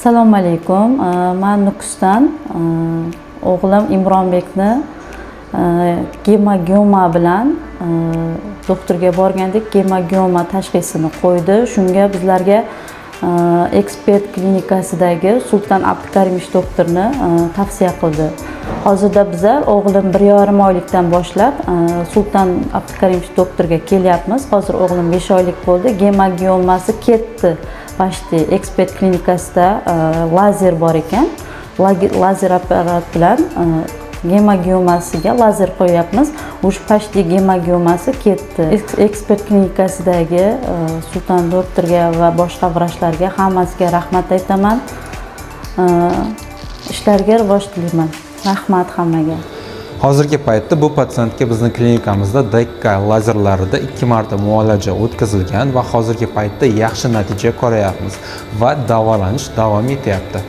Assalomu alaykum. Man Nukusdan. O'g'lim Imronbekni gemangioma bilan doktorga borgandik, gemangioma tashxisini qo'ydi. Shunga bizlarga Ekspert klinikasidagi Sulton Abdukarimov doktorni tavsiya qildi. Hozirda bizlar o'g'lim 1,5 oylikdan boshlab Sulton Abdukarimov doktorga kelyapmiz. Hozir o'g'lim 5 oylik bo'ldi, gemangiomasi ketdi почти. Ekspert klinikasida lazer bor ekan. Lazer apparat bilan gemangiomasiga lazer qo'yyapmiz, уже почти gemangiomasi ketdi. Ekspert klinikasidagi Sulton doktorga va boshqa vrachlarga, hammasiga rahmat aytaman. Ishlariga rivoj tilayman. Rahmat hammaga. Hozirgi paytda bu patsientga bizni klinikamizda Deka lazerlarida ikki marta muolaja o'tkazilgan va hozirgi paytda yaxshi natija ko'ryapmiz va davolanish davom etyapti.